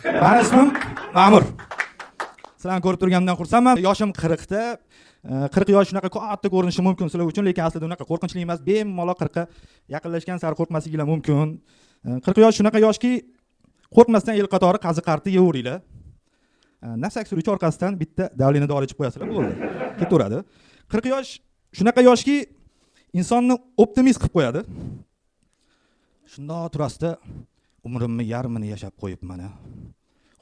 Mani ismim Ma'mur. Sizlarni ko'rib turganimdan xursandman. Yoshim 40 ta. 40 yosh shunaqa katta ko'rinishi mumkin sizlar uchun, lekin aslida unaqa qo'rqinchli emas. Bemalol 40 ga yaqinlashgan sari qo'rqmasliginglar mumkin. 40 yosh shunaqa yoshki, qo'rqmasdan el qatori qazi qarti yeyaveringlar. Nafsak suruvchi orqasidan bitta давление dori ichib qo'yasizlar, bo'ldi. Ketaveradi. 40 yosh shunaqa yoshki, insonni optimist qilib qo'yadi. Shundoq turasizda, umrimni yarmini yashab qo'yibman. A.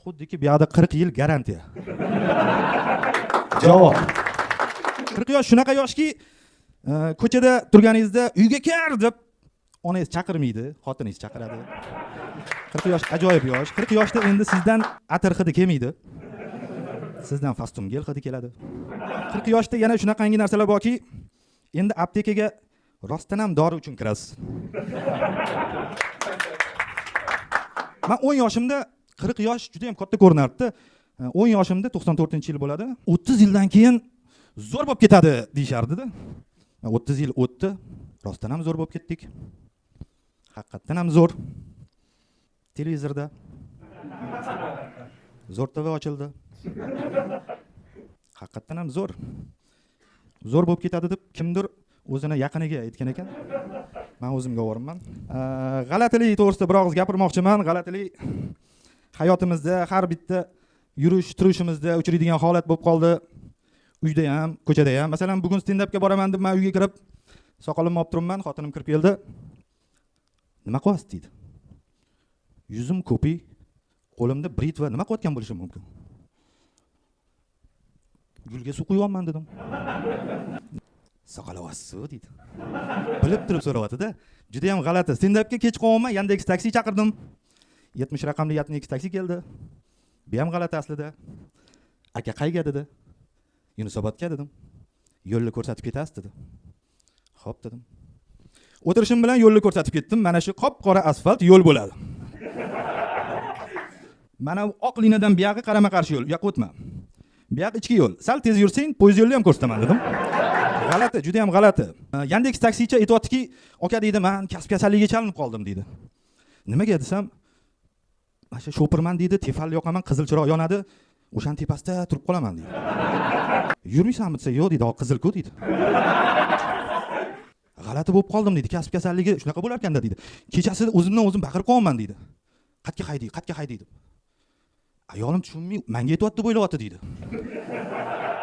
Xuddiki bu yoqda 40 yil garantiya. Javob. 40 yosh shunaqa yoshki, ko'chada turganingizda uyga kir deb onangiz chaqirmaydi, xotiningiz chaqiradi. 40 yosh ajoyib yosh. 40 yoshda endi sizdan atir hidi kelmaydi. Sizdan Fastum gel hidi keladi. 40 yoshda yana shunaqangi narsalar borki, endi aptekaga rostdan ham dori uchun kirasiz. Man 10 yoshimda 40 yosh juda ham katta ko'rinardi. 10 yoshimda 94-yil bo'ladi. 30 yildan keyin zo'r bo'lib ketadi deyishardi-da. 30 yil o'tdi, rostdan ham zo'r bo'lib ketdik. Haqiqatdan ham zo'r. Televizorda Zo'r TV ochildi. Haqiqatdan ham zo'r. Zo'r bo'lib ketadi deb kimdir o'zini yaqiniga aytgan ekan. Men o'zimga o'rinman. G'alatilik to'g'risida bir og'iz gapirmoqchiman. G'alatilik hayotimizda har bitta yurish turishimizda uchraydigan holat bo'lib qoldi. Uyda ham, ko'chada ham. Masalan, bugun stand-upga boraman deb men uyga kirib soqolimni olib turibman, xotinim kirib keldi. Nima qilyapsiz deydi. Yuzim ko'pi, qo'limda britva, nima qilayotgan bo'lishim mumkin? Gulga suv quyapman dedim. Soqolyapsiz deydi. Bilib turib so'rayapti-da. Juda ham g'alati. Stand-upga kech qolyapman, Yandex taksi chaqirdim. 70 raqamli Yandex taksi keldi. Bu ham g'alati aslida. Aka qayga dedi. Yunusobodga dedim. Yo'lni ko'rsatib ketasiz dedi. Xo'p dedim. O'tirishim bilan yo'lni ko'rsatib ketdim. Mana shu qop-qora asfalt yo'l bo'ladi. Mana bu oq liniyadan buyog'i qarama-qarshi yo'l, u yoqqa o'tma. Bu yoq ichki yo'l. Sal tez yursang, poyezd yo'lni ham ko'rsataman dedim. G'alati, juda ham g'alati. Yandex taksichi aytyaptiki, aka deydi, men kasb kasalligiga chalinib qoldim deydi. Nimaga desam, mana shu shopirman deydi, tefal yoqaman, qizil chiroq yonadi, o'shani tepasida turib qolaman deydi. Yurmaysanmi desa, yo'q deydi, qizil-ku deydi. G'alati bo'lib qoldim deydi, kasb kasalligi shunaqa bo'lar ekanda deydi. Kechasi o'zimdan o'zim baqirib qo'yaman deydi. Qatga haydi, qatga haydi deb. Ayolim tushunmay, menga aytyapti deb o'ylayapti deydi.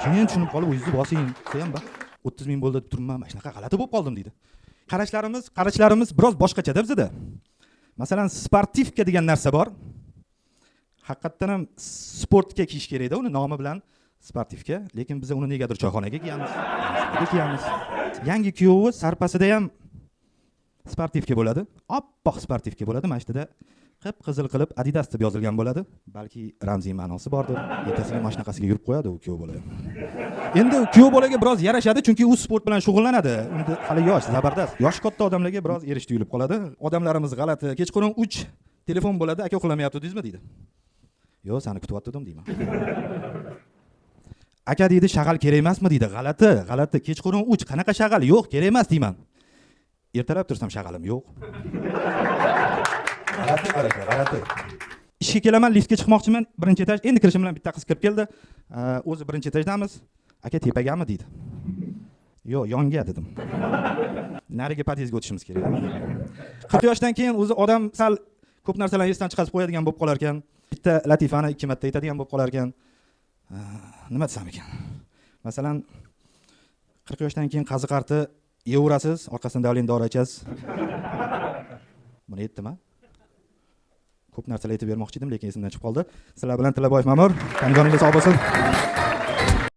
Keyin tushunib qolib, o'zingizni bosing, desa ham 30 ming bo'ldi deb turibman, mana shunaqa g'alati bo'lib qoldim deydi. Qarashlarimiz biroz boshqachada bizda. Masalan, sportivka degan narsa bor. Haqiqatdan ham sportga kiyish kerakda, uni nomi bilan sportivka, lekin biz uni negadir choyxonaga kiyamiz, kiyamiz. Yangi kuyovi sarpasida ham sportivka bo'ladi. Oppoq sportivka bo'ladi. Mana shu yerda qip-qizil qilib Adidas deb yozilgan bo'ladi. Balki ramziy ma'nosi bordir. Ertasiga mana shunaqasiga yurib qo'yadi u kuyov bola. Endi kuyov bolaga biroz yarashadi, chunki u sport bilan shug'ullanadi. Endi hali yosh, zabardast. Yoshi katta odamlarga biroz erish tuyulib qoladi. Odamlarimiz g'alati. Kechqurun 3 telefon bo'ladi, aka uxlamayapti deysizmi deydi. Yo'q, seni kutyaptim deyman. Aka deydi, shag'al kerak emasmi deydi. G'alati, g'alati. Kechqurun 3 qanaqa shag'al? Yo'q, kerak emas deyman. Ertalab tursam shag'alim yo'q. G'alati, g'alati, g'alati. Ishga kelaman, liftga chiqmoqchiman, birinchi etaj. Endi kirishim bilan bitta qiz kirib keldi. O'zi birinchi etajdamiz. Aka tepagami deydi. Yo'q, yonga dedim. Narigi podyezdga o'tishimiz kerak. 40 yoshdan keyin o'zi odam sal ko'p narsalarni esdan chiqarib qo'yadigan bo'lib qolar ekan. Bitta latifani 2 marta aytadigan bo'lib qolar ekan. Nima desam ekan? Masalan, 40 yoshdan keyin qazi qarti yeyaverasiz, orqasidan давление dori ichasiz. Buni aytdim-a? Ko'p narsalar aytib bermoqchi edim, lekin esimdan chiqib qoldi. Sizlar bilan Tillaboyev Ma'mur. Tangoningiz sog' bo'lsin.